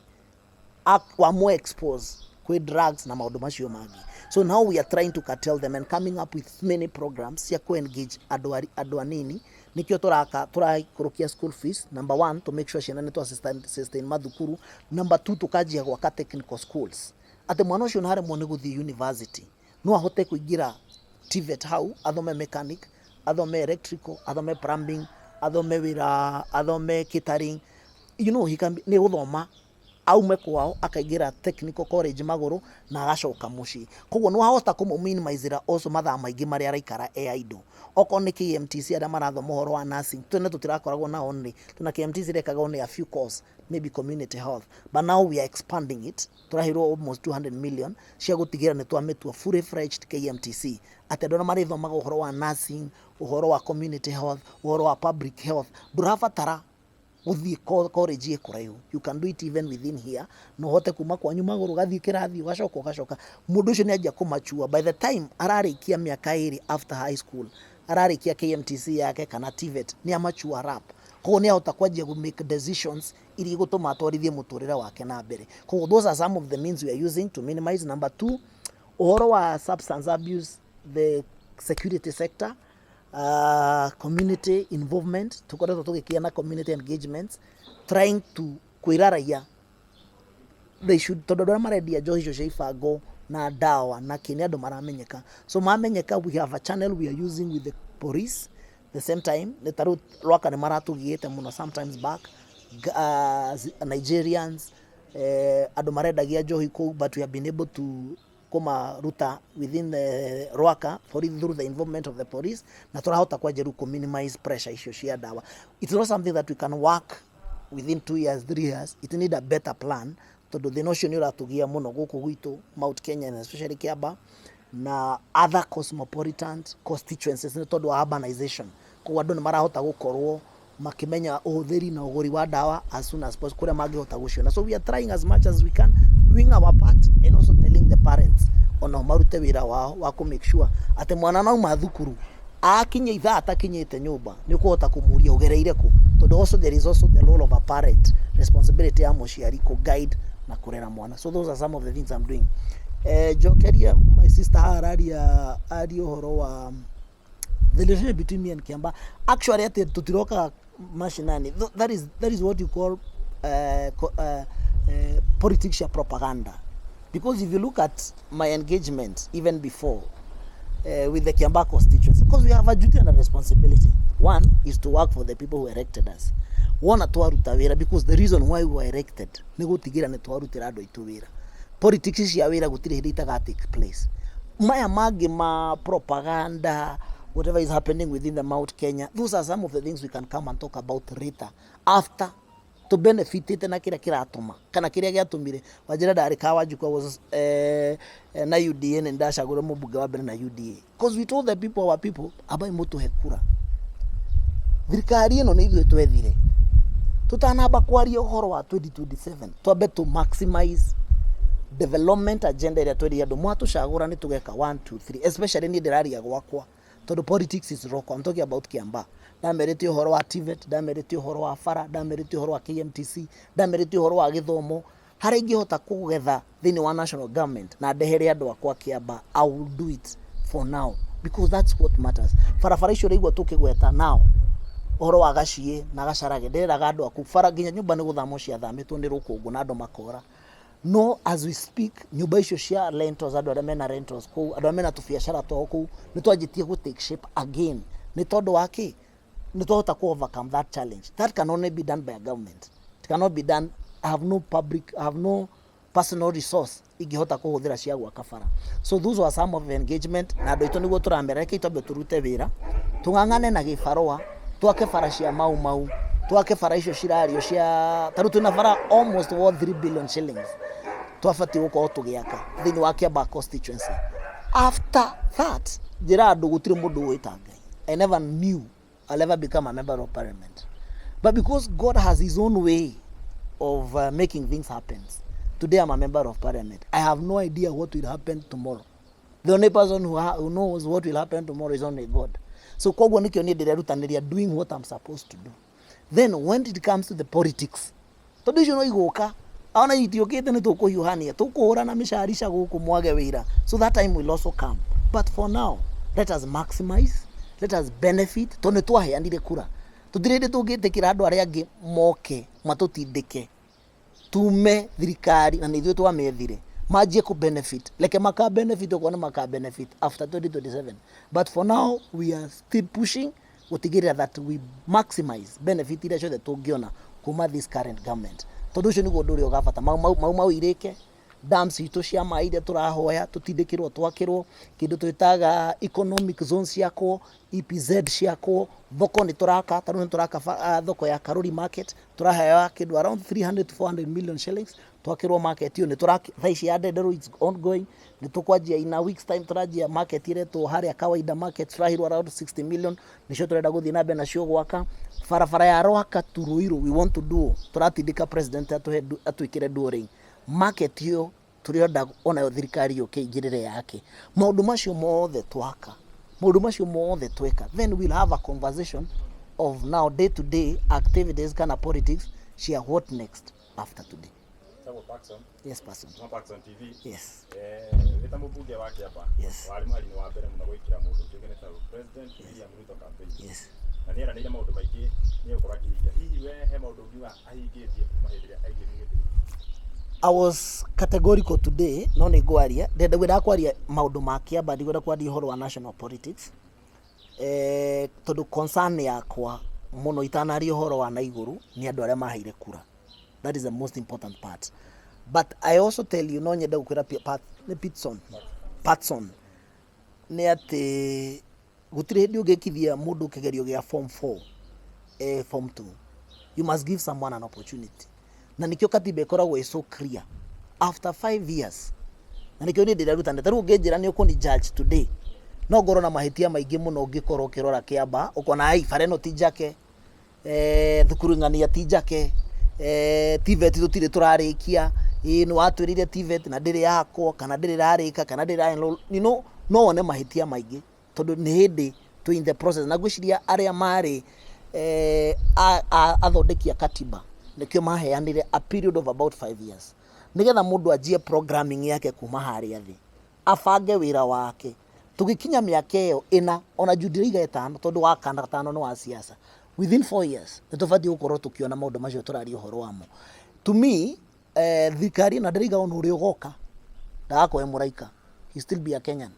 wamwe expose kwĩ drugs na maũndũ macio mangĩ. So now we are trying to curtail them and coming up with many programs cia ku engage andũ anini. Nĩkĩo tũraka tũraikũrũkia school fees, number one, to make sure ciana nĩ twa sustain mathukuru. Number two, tũkanjia gwaka technical schools, atĩ mwana ũcio naremwo nĩ gũthiĩ university, no ahote kũingĩra TVET hau, athome mechanic, athome electrical, athome plumbing, athome wĩra, athome catering. He can be, nĩ gũthoma aume kwao akaingĩra technical college magũrũ na agacoka mũciĩ. Koguo nĩ wahota kũmũ also mathaa maingĩ marĩa araikara e idle. Okorwo nĩ KMTC, arĩa marathoma ũhoro wa nursing, tene tũtirakoragwo na only tuna KMTC, rekaga only a few course, maybe community health, but now we are expanding it. Tũraheirwo almost 200 million cia gũtigĩra nĩ twamĩtua fully fledged KMTC, atĩ andũ arĩa marĩthomaga ũhoro wa nursing, ũhoro wa community health, ũhoro wa public health, ndũrabatara gũthiĩ college ĩ kũraihu. You can do it even within here, na ũhote kuma kwanyu magũrũ, ũgathiĩ kĩrathi, ũgacoka ũgacoka. Mũndũ ũcio nĩ anjia kũmachua by the time ararĩkia mĩaka 2 after high school, ararĩkia KMTC yake kana TVET, nĩ amachua rap. Koguo nĩ ahota kwanjia gũ make decisions iria igũtũma atwarithie mũtũrĩre wake na mbere. Koguo those are some of the means we are using to minimize. Number two, Ũhoro wa substance abuse, the security sector, community involvement, tukoretwo tũgĩkia na community engagements, trying to kwĩra raia they should, tondũ andũ arĩa marendia njohi icio cia ibango na ndawa na kĩ nĩ andũ maramenyeka. So mamenyeka, we have a channel we are using with the police. The same time, nĩ ta rĩu Rwaka nĩ maratũgiĩte mũno sometimes back, Nigerians, andũ marendagia njohi kũu, but we have been able to kũmaruta within the Rwaka police, through the involvement of the police, na tũrahota kwanjia rĩu kũ minimize pressure icio cia ndawa. It's not something that we can work within 2 years, 3 years. It need a better plan, tondũ thĩna ũcio nĩ ũratũgia mũno gũkũ gwitũ Mount Kenya and especially Kiambaa na other cosmopolitan constituencies, nĩ tondũ wa urbanization. Koguo andũ nĩ marahota gũkorwo makĩmenya ũhũthĩri na ũgũri wa ndawa as soon as possible kũrĩa mangĩhota gũciona. So we are trying as much as we can, doing our part and also telling the parents onao marute wĩra wao wa kũ make sure atĩ mwana nauma thukuru akinya ithaa atakinyĩte nyũmba, nĩ ũkũhota kũmũria ũgereire kũ, tondũ also there is also the role of a parent, responsibility ya mũciari kũ guide na kũrera mwana. So those are some of the things I'm doing. Njokeria my sister haha araria aria ũhoro wa the relationship between me and Kiambaa. Actually, atĩ tũtirokaga mashinani. That is what you call politics ya propaganda, because if you look at my engagement even before with the Kiambaa constituency, because we have a duty and a responsibility. One is to work for the people who elected us. Wona twaruta wĩra, because the reason why we were elected nĩ gũtigĩra nĩ twarutĩra andũ aitũ wĩra. Politics cia wĩra gũtirĩ hĩndĩ itaga take place. Maya mangĩ ma propaganda, whatever is happening within the Mount Kenya, those are some of the things we can come and talk about later, after to benefitite na kĩrĩa kĩratũma kana kĩrĩa gĩatũmire Wanjĩra ndarĩ ka Wanjikwa was na UDA, nĩ ndacagũrire mũmbunge wa mbere na UDA, because we told the people, our people, ambai mũtũhe kura, thirikari ĩno nĩ ithuĩ twethire. Tũtanamba kwaria ũhoro wa 2027, twambe to maximize development agenda ĩrĩa twerire andũ mwatũcagũra nĩ tũgeka 1 2 3. Especially niĩ ndĩraria gwakwa, tondũ politics is local. I'm talking about Kiambaa. Ndamerĩte ũhoro wa TVET, ndamerĩte ũhoro wa bara, ndamerĩte ũhoro wa KMTC, ndamerĩte ũhoro wa gĩthomo. Harĩa ingĩhota kũgetha thĩinĩ wa national government na ndehere andũ akwa Kiambaa, I will do it for now, because that's what matters. Barabara icio ũraigua tũkĩgweta now, ũhoro wa Gaciĩ na Gacarage, ndĩreraga andũ aku bara nginya nyũmba nĩ gũthamwo ciathamĩtwo nĩ rũkũngũ na andũ makora. No as we speak, nyũmba icio cia rentals, andũ arĩa mena rentals kũu, andũ arĩa mena tũbiacara twao kũu, nĩ twanjĩtie gũ take shape again. Nĩ tondũ wa kĩ? Nĩ twahota ku overcome that challenge. That can only be done by a government. It cannot be done. I have no public, I have no personal resource ingĩhota kũhũthĩra cia gwaka bara. So those were some of the engagement na andũ aitũ, nĩguo tũramera reke twambe tũrute wĩra, tũng'ang'ane na gĩbarũa, twake bara cia Mau Mau, twake bara icio cirario cia tarĩu twĩna bara almost worth 3 billion shillings twabatiĩ gũkorwo tũgĩaka thĩinĩ wa Kiambaa constituency. After that, njĩra andũ gũtirĩ mũndũ ũĩ ta Ngai. I never knew I'll ever become a member of parliament, but because God has his own way of making things happen, today I'm a member of parliament. I have no idea what will happen tomorrow. The only person who knows what will happen tomorrow is only God. So koguo nikĩo niĩ ndĩrerutanĩria doing what I'm supposed to do. Then when it comes to the politics, tondũ icio no igũka, ona itiũkĩte, nĩ tũkũhiũhania, tũkũhũrana mĩcarica gũkũ mwage wĩra. So that time will also come, but for now, let us maximize, let us benefit, tondũ nĩ twaheanire kura. Tũtirĩ hĩndĩ tũngĩtĩkĩra andũ arĩa angĩ moke matũtindĩke tume thirikari na nĩ ithuĩ twamethire manjie kũ benefit. Reke maka benefit okorwo nĩ maka benefit after 2027, but for now we are still pushing gũtigĩrĩra that we maximize benefit iria ciothe tũngĩona kuma this current government, tondũ ũcio nĩguo ũndũ ũrĩa ũgabata. Mau mau mau mau irĩke dams itũ cia maĩ iria tũrahoya tũtindĩkĩrwo twakĩrwo, kĩndũ twĩtaga economic zones ciakwo, EPZ ciakwo, thoko nĩ tũraka. Tarĩu nĩ tũraka thoko ya Karuri Market, tũraheo kĩndũ around 300 to 400 million shillings twakĩrwo market ĩyo. Nĩ tũra thaa ici ya Ndenderũ it's ongoing. Nĩ tũkwanjia in a week's time, tũranjia market ĩretwo harĩa Kawaida Market, tũrahirwo around 60 million, nĩcio tũrenda gũthiĩ na mbere nacio gwaka barabara ya Rwaka to Ruiru. We want to do, tũratindĩka president atũhe atwĩkĩre dual market ĩyo. Tũrenda onayo thirikari yũke ĩingĩrĩre yake. Maũndũ macio mothe twaka, maũndũ macio mothe tweka, then we'll have a conversation of now day to day activities kana politics cia what next after today. Tagwo Parkson. Yes, person. Kuma Parkson TV. Yes. Wĩ ta mũmbunge wa Kĩamba, Yes. warĩ mũhari-inĩ wa mbere mũno gwĩkĩra mũndũ ũtuĩke ta President William Ruto campaign. Yes. Na nĩ eranĩire maũndũ maingĩ nĩ egũkorwo akĩhingia. Hihi we he maũndũ ũngiuga ahingĩtie kuma hĩndĩ ĩrĩa aingĩrire gĩtĩ? I was categorical today, no nĩ ngwaria, ndenda ngwendaga kwaria maũndũ ma Kĩamba, ndikwenda kwaria ũhoro wa national politics, tondũ concern yakwa mũno itanaria ũhoro wa na igũrũ nĩ andũ arĩa maheire kura. That is the most important part. But I also tell you, no nyende gũkwĩra nĩ Pitson, Patson, nĩ atĩ gũtirĩ hĩndĩ ũngĩkithia mũndũ kĩgerio gĩa form 4, form 2. You must give someone an opportunity. Na nikĩo katiba ĩkoragwo ĩ so clear. After 5 years, na nikĩo niĩ ndĩrerutanĩria. Ta rĩu ũngĩnjĩra nĩ ũkũni judge today, no ngorwo na mahĩtia maingĩ mũno. Ũngĩkorwo ũkĩrora Kĩamba, ũkona ai bara ĩno ti njake, thukuru ng'ania ti njake, TVET tũtirĩ tũrarĩkia, ĩ nĩ watwĩrĩire TVET na ndĩrĩ yakwo kana ndĩrĩ ĩrarĩka kana ndĩrĩ ĩra enroll. No wone mahĩtia maingĩ tondũ nĩ hĩndĩ twĩ in the process. Na ngwĩciria arĩa marĩ athondeki a katiba nĩkĩo maheanire a period of about 5 years, nĩgetha mũndũ anjie programming yake kuma harĩa thĩ, abange wĩra wake. Tũgĩkinya mĩaka ĩyo ĩna, ona juu ndĩraiga ĩtano tondũ wa kana tano nĩ wa siasa, within 4 years nĩ tũbatiĩ gũkorwo tũkĩona maũndũ macio tũraria ũhoro wamo. To me, thirikari ĩno ndĩraiga ona ũrĩa ũgoka ndagakorwo e mũraika, he still be a Kenyan.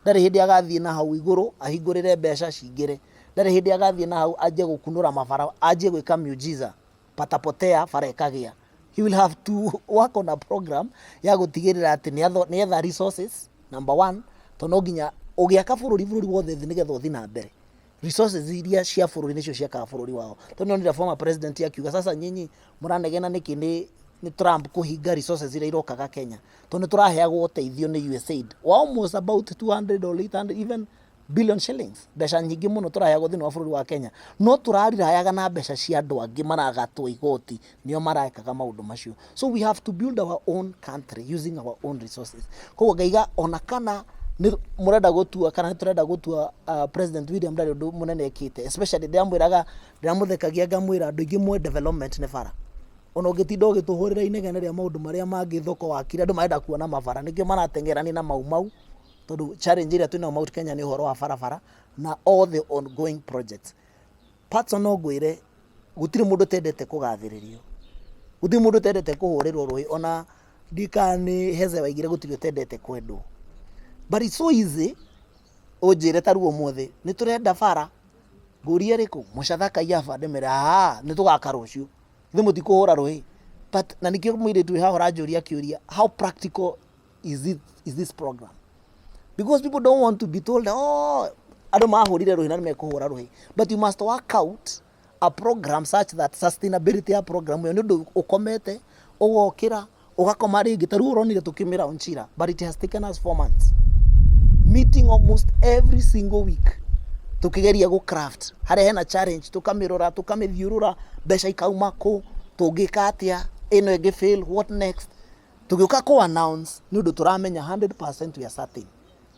Ndarĩ hĩndĩ agathiĩ na hau igũrũ ahingũrĩre mbeca cingĩre, ndarĩ hĩndĩ agathiĩ na hau anjie gũkunũra mabara, anjie gwĩka miujiza patapotea bara ĩkagĩa. He will have to work on a program ya gũtigĩrĩra atĩ nĩ etha resources number one, tondũ no nginya ũgĩaka bũrũri, bũrũri wothe thĩ, nĩgetha ũthiĩ na mbere, resources iria cia bũrũri nĩcio ciakaga bũrũri wao. Tondũ nonire former president akiuga, "Sasa nyinyi mũranegena nĩkĩ nĩ Trump kũhinga resources iria irokaga Kenya?" Tondũ nĩ tũraheagwo ũteithio nĩ USAID wa almost about 200 or 800 even billion shillings, mbeca nyingĩ mũno tũraheagwo thĩinĩ wa bũrũri wa Kenya, no tũrarirayaga na mbeca cia andũ angĩ maragatwo igoti, nĩo marekaga maũndũ macio. So we have to build our own country using our own resources. Koguo ngaiga ona kana nĩ mũrenda gũtua kana nĩ tũrenda gũtua, President William ndarĩ ũndũ mũnene ekĩte, especially ndĩramwĩraga, ndĩramũthekagia, ngamwĩra andũ aingĩ moĩ development nĩ bara. Ona ũngĩtinda ũgĩtũhũrĩra inegene rĩa maũndũ marĩa mangĩ, thoko wakire, andũ marenda kuona mabara, nĩkĩo marateng'erania na mau mau, tondũ challenge ĩrĩa twĩnayo Mount Kenya nĩ ũhoro wa barabara na all the ongoing projects. Patson, no ngwĩre gũtirĩ mũndũ ũtendete kũgathĩrĩrio, gũtirĩ mũndũ ũtendete kũhũrĩrwo rũĩ, ona ndikana nĩ Heze waigire gũtirĩ ũtendete kwendwo. But it's so easy ũnjĩre ta rĩu ũmũthĩ nĩ tũrenda bara, ngũrie ĩrĩkũ, Mũcatha Kaiyaba, ndĩmere aa nĩ tũgaka rũciũ, ithuĩ mũtikũhũra rũĩ. But na nĩkĩo mũirĩtu wĩ haha ũranjũria kĩũria, how practical is it, is this program? Because people don't want to be told, "Oh, andũ mahũrire rũhĩ na nĩ mekũhũra rũhĩ." But you must work out a program such that sustainability ya program ĩyo nĩ ũndũ ũkomete ũgokĩra ũgakoma rĩngĩ. Ta rĩu ũronire tũkĩmĩra Onchira, but it has taken us 4 months, meeting almost every single week, tukigeria gũ craft harĩa hena challenge, tukamĩrora, tukamĩthiũrũra, mbeca ikauma kũ, tũngĩka atĩa, ĩno ĩngĩ fail, what next? Tũgĩũka kũ announce nĩ ũndũ tũramenya 100% we are certain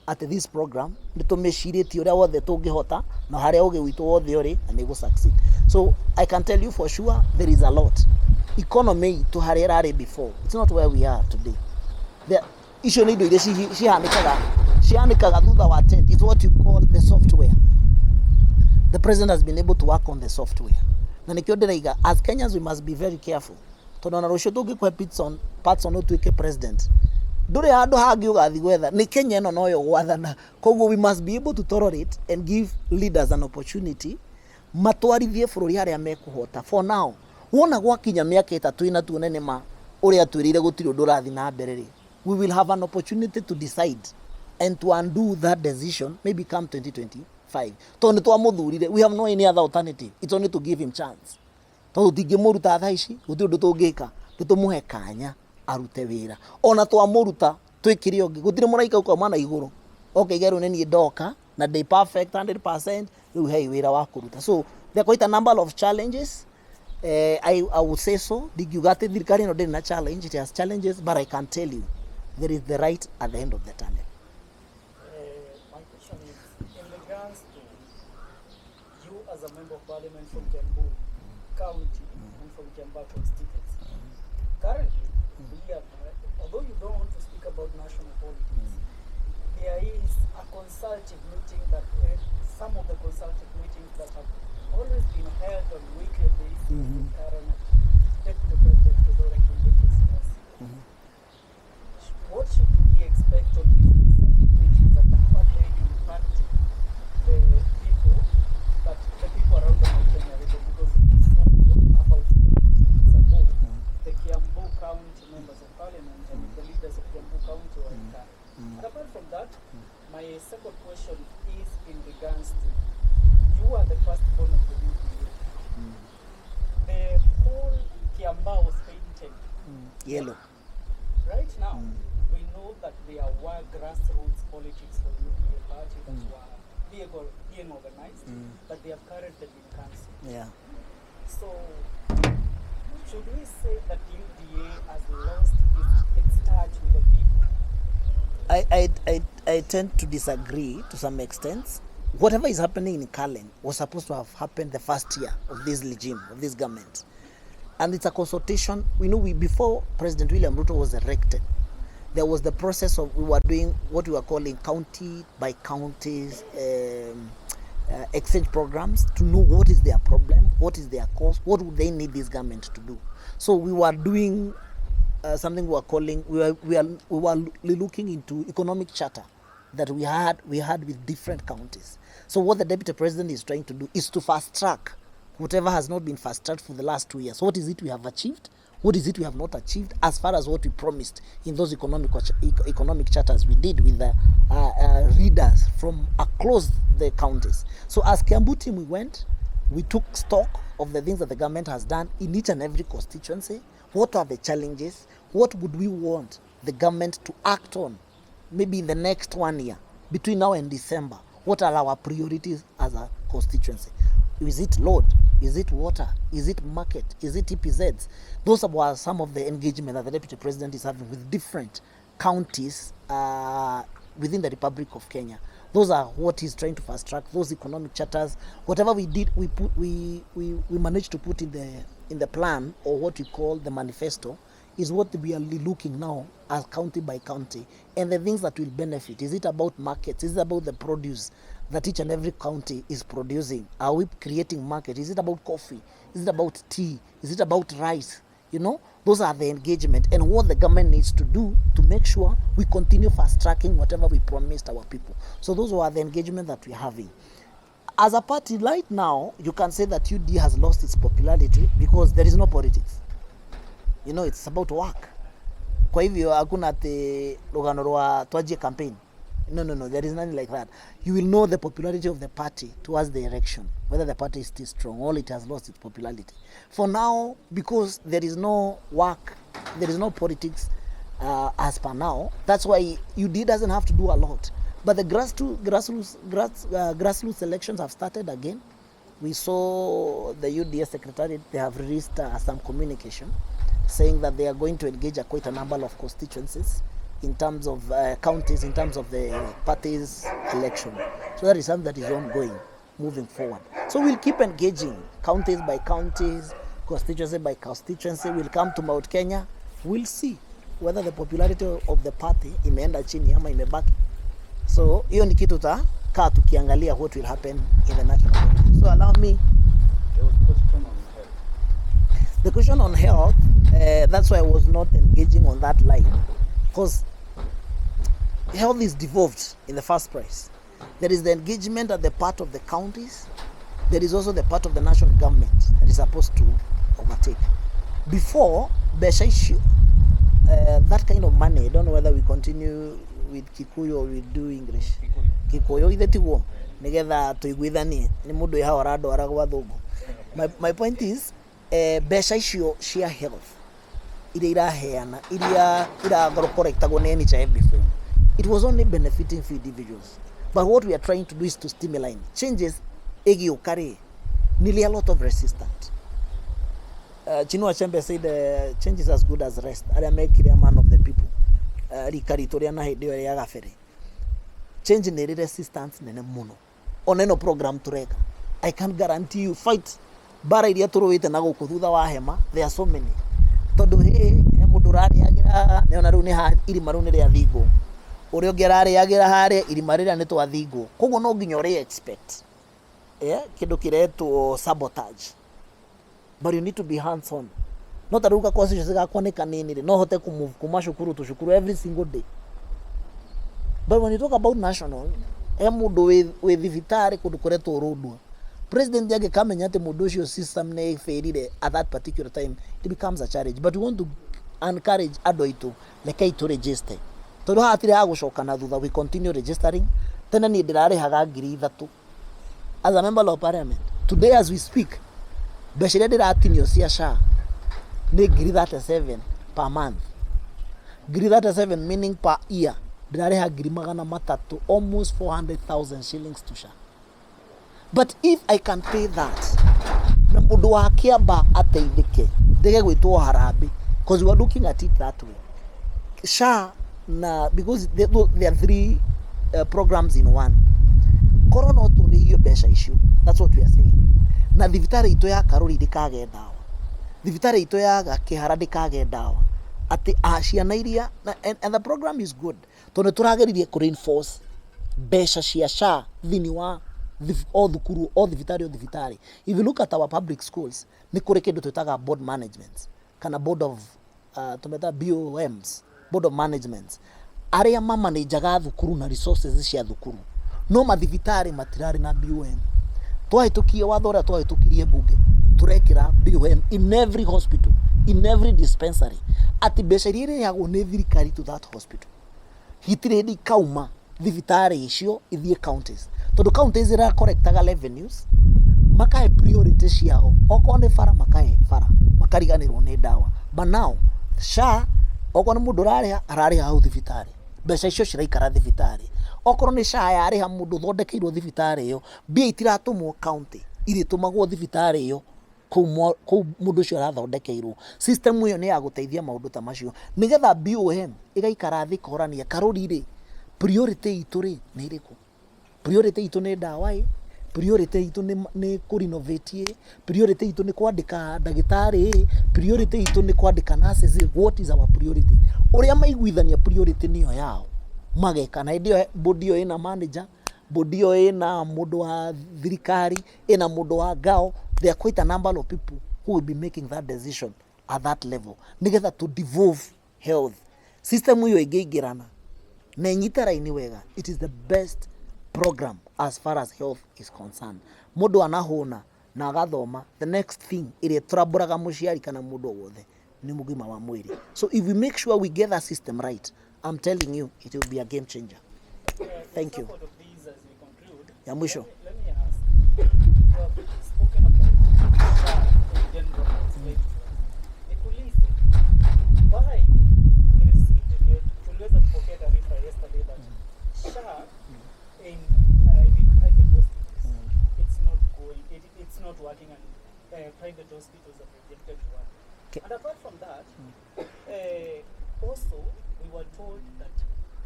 atĩ this program nĩ tũmĩcirĩtie ũrĩa wothe tũngĩhota na harĩa ũgĩ witũ wothe ũrĩ na nĩ gũ succeed. So I can tell you for sure there is a lot. Economy itũ harĩa ĩrarĩ before, it's not where we are today. Icio nĩ indo iria cihanĩkaga thutha wa tent. It's what you call the software. The president has been able to work on the software, na nĩkĩo ndĩraiga as Kenyans we must be very careful, tondũ ona rũciũ tũngĩkũhe Pitson Patson ũtuĩke president, ndũrĩ handũ hangĩ ũgathiĩ gwetha, nĩ Kenya ĩno noyo gwathana. Koguo we must be able to tolerate and give leaders an opportunity matwarithie bũrũri harĩa mekũhota. For now, wona gwakinya mĩaka 3 ĩna tuone nĩ ma ũrĩa twĩrĩire gũtirĩ ũndũ ũrathiĩ na mbere rĩ, we will have an opportunity to decide and to undo that decision maybe come 2025, tondũ nĩ twamũthurire. We have no any other alternative. It's only to give him chance, tondũ tũtingĩmũruta thaa ici, gũtirĩ ũndũ tũngĩka, nĩ tũmũhe kanya arute wĩra. Ona twamũruta twĩkĩre ũngĩ, gũtirĩ mũraika ũkauma na igũrũ okaiga rĩu nĩ niĩ ndoka na ndĩ perfect 100%, rĩu hei wĩra wa kũruta. So there are quite a number of challenges. I would say so, ndingiuga atĩ thirikari ĩno ndĩrĩ na challenge. It has challenges, but I can tell you there is the light at the end of the tunnel. My question is in regards to you as a member of parliament from Kiambu County and from Kiambaa constituency. Currently, We have, although you don't want to speak about national politics, there is a consultative meeting that some of the consultative meetings that have always been held on weekly basis with current Deputy President Kithure Kindiki's house. What should we expect on these consultative meetings, and how are they impacting the people, that the people around the Mount Kenya region? Because we saw about 1 or 2 weeks ago, the Kiambu County members of parliament and the leaders of Kiambu County were in Karen. And apart from that, my second question is in regards to, you are the firstborn of the UDA. The whole Kiambaa was painted Yellow. Right now, we know that there were grassroots politics for UDA party that were being organized, but they have currently been cancelled. So, should we say that UDA has lost its touch with the people? I tend to disagree to some extent. Whatever is happening in Karen was supposed to have happened the first year of this regime, of this government. And it's a consultation. We know before President William Ruto was elected, there was the process of, we were doing what we were calling county by counties exchange programs to know what is their problem, what is their cause, what would they need this government to do. So we were doing something we were calling, we were looking into economic charter that we had with different counties. So what the deputy president is trying to do is to fast track whatever has not been fast tracked for the last 2 years. What is it we have achieved? What is it we have not achieved as far as what we promised in those economic charters we did with the leaders from across the counties? So as Kiambu team, we went, we took stock of the things that the government has done in each and every constituency. What are the challenges? What would we want the government to act on maybe in the next one year, between now and December? What are our priorities as a constituency? Is it load? Is it water? Is it market? Is it EPZs? Those were some of the engagement that the deputy president is having with different counties within the Republic of Kenya. Those are what he's trying to fast track, those economic charters. Whatever we did, we put, we managed to put in the plan, or what we call the manifesto, is what we are looking now as county by county and the things that will benefit. Is it about markets? Is it about the produce that each and every county is producing? Are we creating market? Is it about coffee? Is it about tea? Is it about rice? Those are the engagement and what the government needs to do to make sure we continue fast tracking whatever we promised our people. So those were the engagement that we're having. As a party right now, you can say that UD has lost its popularity because there is no politics. It's about work. Kwa hivyo hakuna ati rugano rwa twanjie campaign. No, there is nothing like that. You will know the popularity of the party towards the election, whether the party is still strong or it has lost its popularity. For now, because there is no work, there is no politics as per now, that's why UD doesn't have to do a lot. But the grassroots elections have started again. We saw the UDA secretariat, they have released some communication saying that they are going to engage quite a number of constituencies in terms of counties, in terms of the party's election. So that is something that is ongoing, moving forward. So we'll keep engaging counties by counties, constituency by constituency. We'll come to Mount Kenya. We'll see whether the popularity of the party imeenda chini ama imebaki. So hiyo ni kitu tutakaa tukiangalia what will happen in the national politics. So allow me. There was question on health. The question on health, that's why I was not engaging on that line, because health is devolved in the first place. There is the engagement at the part of the counties. There is also the part of the national government that is supposed to overtake. Before, mbeca icio, that kind of money, I don't know whether we continue with Kikuyu or we do English. Kikuyu ithe tiguo nigetha tuiguithanie ni mundu haha ũrandwara gwa thũngũ. My point is, mbeca icio cia health iria iraheana, iria irakorektagwo nĩ NHIF before, it was only benefiting few individuals. But what we are trying to do is to stimulate changes. Ĩgĩũka rĩ, nearly a lot of resistance. Chinua Achebe said, "Change is as good as rest." Arĩa mekire a man of the people, rika ritũ rĩa na hĩndĩ ĩyo ya gabere, change nĩ ĩrĩ resistance nene mũno. Ona ĩno program tũreka, I can guarantee you, fight, mbara iria tũrũĩte na gũkũ thutha wa hema, there are so many, tondũ hĩ he mũndũ. Mũndũ ũrarĩagĩra nĩona rĩu nĩ ha irima rĩu nĩ rĩathingwo, ũrĩa ũngĩ ararĩagĩra harĩa irima rĩrĩa nĩ twathingwo. Koguo no nginya ũrĩ expect, yeah, kĩndũ kĩretwo sabotage, but you need to be hands on. No ta rĩu ga constituency gakwa nĩ kanini rĩ, no hote kũ move kuma cukuru to cukuru every single day. But when you talk about national, he mũndũ wĩ thibitarĩ kũndũ kũretwo Rũndua, president angĩkamenya atĩ mũndũ ũcio system nĩ ĩbĩrire at that particular time, it becomes a challenge. But we want to encourage andũ aitũ, rekei tũ register, tondũ haha hatirĩ ha gũcoka na thutha. We continue registering. Tene niĩ ndĩrarĩhaga 3000 as a member of parliament. Today, as we speak, mbeca iria ndĩratinio cia SHA nĩ ngiri 37 per month. Ngiri 37 meaning per year ndĩrarĩha 300,000, almost 400,000 shillings to SHA. But if I can pay that na mũndũ wa Kĩamba ateithĩke, ndĩge gwĩtwo harambĩ, because we are looking at it that way, SHA na because there are three programs in one. Korwo no tũrĩhio mbeca icio, that's what we are saying, na thibitarĩ itũ ya Karũri ndĩkage ndawa, thibitarĩ itũ ya Kĩhara ndĩkage ndawa, atĩ a ciana iria and the program is good, tondũ nĩ tũrageririe kũ reinforce mbeca cia SHA thĩinĩ wa o thukuru, o thibitarĩ, o thibitarĩ. If you look at our public schools, nĩ kũrĩ kĩndũ twĩtaga board management kana board of tũmeta BOMs, board of management, arĩa mamanajaga thukuru na resources cia thukuru. No mathibitarĩ matirarĩ na BOM. Twahĩtũkie watho ũrĩa twahĩtũkirie mbunge, tũrekĩra BOM in every hospital, in every dispensary, atĩ mbeca iria irĩhagwo nĩ thirikari to that hospital hitirĩ hĩndĩ ikauma thibitarĩ icio ithiĩ counties, tondũ counties ira collectaga revenues, makahe priority ciao. Okorwo nĩ bara, makahe bara, makariganĩrwo nĩ ndawa. But now SHA, okorwo nĩ mũndũ ũrarĩha, ararĩha hau thibitarĩ, mbeca icio ciraikara thibitarĩ. Okorwo nĩ SHA yarĩha mũndũ ũthondekeirwo thibitarĩ ĩyo, mbia itiratũmwo county, irĩtũmagwo thibitarĩ ĩyo kũu mũndũ ũcio arathondekeirwo. System ĩyo nĩ ya gũteithia maũndũ ta macio, nĩgetha BOM ĩgaikara thĩ ĩkorania Karũri rĩ, priority itũ rĩ nĩ ĩrĩkũ? Priority itũ nĩ ndawa ĩ, priority itũ nĩ kũ renovate ĩ, priority itũ nĩ kwandĩka ndagĩtarĩ ĩ, priority itũ nĩ kwandĩka nurses ĩ? What is our priority? Ũrĩa maiguithania priority nĩyo yao mageka. Na hĩndĩ ĩyo board ĩyo ĩna manager, board ĩyo ĩna mũndũ wa thirikari, ĩna mũndũ wa ngao. There are quite a number of people who will be making that decision at that level, nĩgetha to devolve health system ĩyo ĩngĩingĩrana na ĩnyite raini wega. It is the best program as far as health is concerned. Mũndũ anahũna na agathoma, the next thing ĩrĩa tũrambũraga mũciari kana mũndũ o wothe nĩ mũgima wa mwĩrĩ. So if we make sure we get that system right, I'm telling you, it will be a game changer. Thank In you. support of these, as we conclude, Ya mwisho. let me ask, you have spoken about SHA in general, explained to us. Nikuulize, why we received the, tuliweza kupokea taarifa yesterday that SHA in private hospitals, it's not going, it's not working, and private hospitals have rejected to work. And apart from that, also we were told that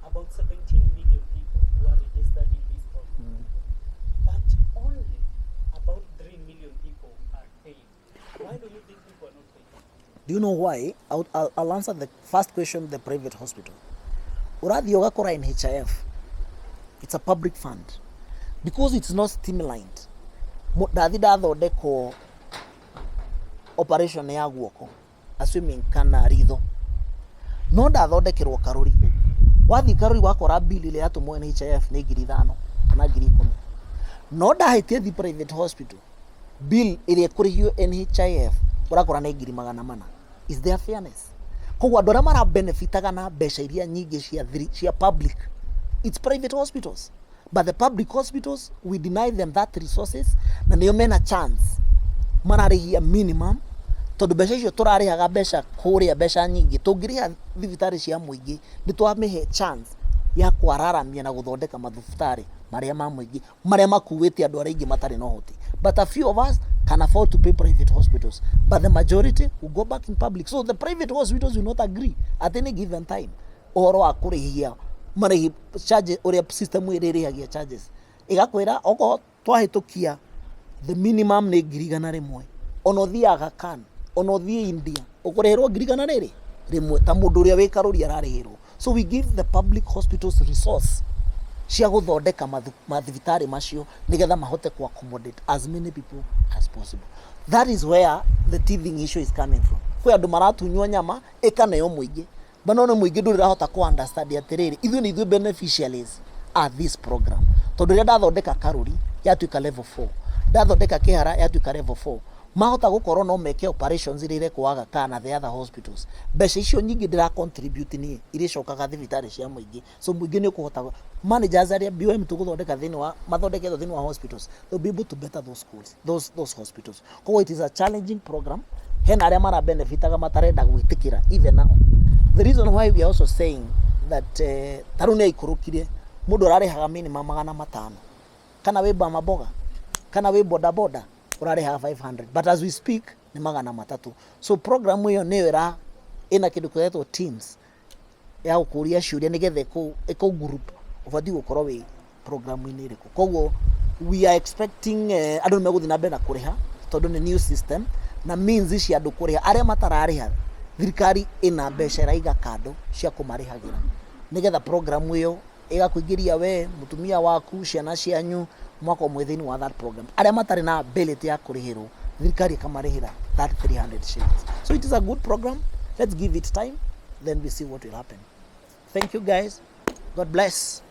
about 17 million people were registered in this program, but only about 3 million people are paid. Why do you think people are not paid? Do you know why? I'll answer the first question, the private hospital. Ũrathiĩ ũgakora NHIF, it's a public fund. Because it's not streamlined. Ndathi ndathondekwo operation ya guoko, assuming, kana ritho, no ndathondekerwo Karũri. Wathiĩ Karũri wakora bill ĩrĩa yatũmwo NHIF nĩ 5000 kana 10,000. No ndahĩtie thi private hospital, bill ĩrĩa ĩkũrĩhio NHIF ũrakora nĩ 400,000. Is there fairness? Koguo andũ arĩa marabenefitaga na mbeca iria nyingĩ cia public, it's private hospitals, but the public hospitals, we deny them that resources, na nĩo mena chance mararĩhia minimum, tondũ mbeca icio tũrarĩhaga mbeca kũrĩa, mbeca nyingĩ tũngĩrĩha thibitarĩ cia mũingĩ, nĩ twamĩhe chance ya kwararamia na gũthondeka mathibitarĩ marĩa ma mũingĩ, marĩa makuĩte andũ arĩa aingĩ matarĩ na ũhoti. But a few of us can afford to pay private hospitals, but the majority will go back in public. So the private hospitals will not agree at any given time ũhoro wa kũrĩhia marĩhi charge, ũrĩa system ĩrĩa ĩrĩhagia charges ĩgakwĩra okorwo twahĩtũkia the minimum nĩ 100,000. Ona ũthiĩ Aga Khan, ona ũthiĩ India, ũkũrĩhĩrwo ngiri igana rĩrĩ. Rĩmwe ta mũndũ ũrĩa wĩ karũri ararĩhĩrwo. So we give the public hospitals resource cia gũthondeka mathibitarĩ macio nĩgetha mahote ku accommodate as many people as possible. That is where the teething issue is coming from. Kwĩ andũ maratunywo nyama ĩkaneo mũingĩ, but no nĩ mũingĩ ndũrĩ ũrahota ku understand atĩrĩrĩ, ithuĩ nĩ ithuĩ beneficiaries a this program, tondũ rĩrĩa ndathondeka karũri yatuĩka level 4, ndathondeka kĩhara yatuĩka level 4, mahota gũkorwo no meke operations iria irekwo Aga Khan na the other hospitals. Mbeca icio nyingĩ ndĩra contribute niĩ irĩcokaga thibitarĩ cia mũingĩ, so mũingĩ nĩ ũkũhota, managers arĩa BOM tũgũthondeka thĩinĩ wa mathondeketwo thĩinĩ wa hospitals, they'll be able to better those schools, those hospitals. Koguo it is a challenging program. Hena arĩa mara benefitaga matarenda gwĩtĩkĩra. Even now, the reason why we are also saying that ta rĩu nĩ aikũrũkire, mũndũ ararĩhaga minimum 500, kana wĩ mama mboga kana wĩ boda boda ũrarĩhaga 500, but as we speak nĩ 300. So program ĩyo nĩyo ĩra ĩna kĩndũ kĩretwo teams ya gũkũria ciũria nĩgetha ĩkũ group ũbatiĩ gũkorwo wĩ programu-inĩ ĩrĩkũ. Koguo we are expecting andũ nĩ megũthiĩ na mbere na kũrĩha tondũ nĩ new system na means cia andũ kũrĩha. Arĩa matararĩha, thirikari ĩna mbeca ĩraiga kando cia kũmarĩhagĩra nĩgetha program ĩyo ĩgakũingĩria we, mũtumia waku, ciana cianyu, mwaka ũmwe thĩinĩ wa that program. Arĩa matarĩ na ability ya kũrĩhĩrwo, thirikari ĩkamarĩhĩra that 300 shillings. So it is a good program. Let's give it time, then we see what will happen. Thank you guys. God bless.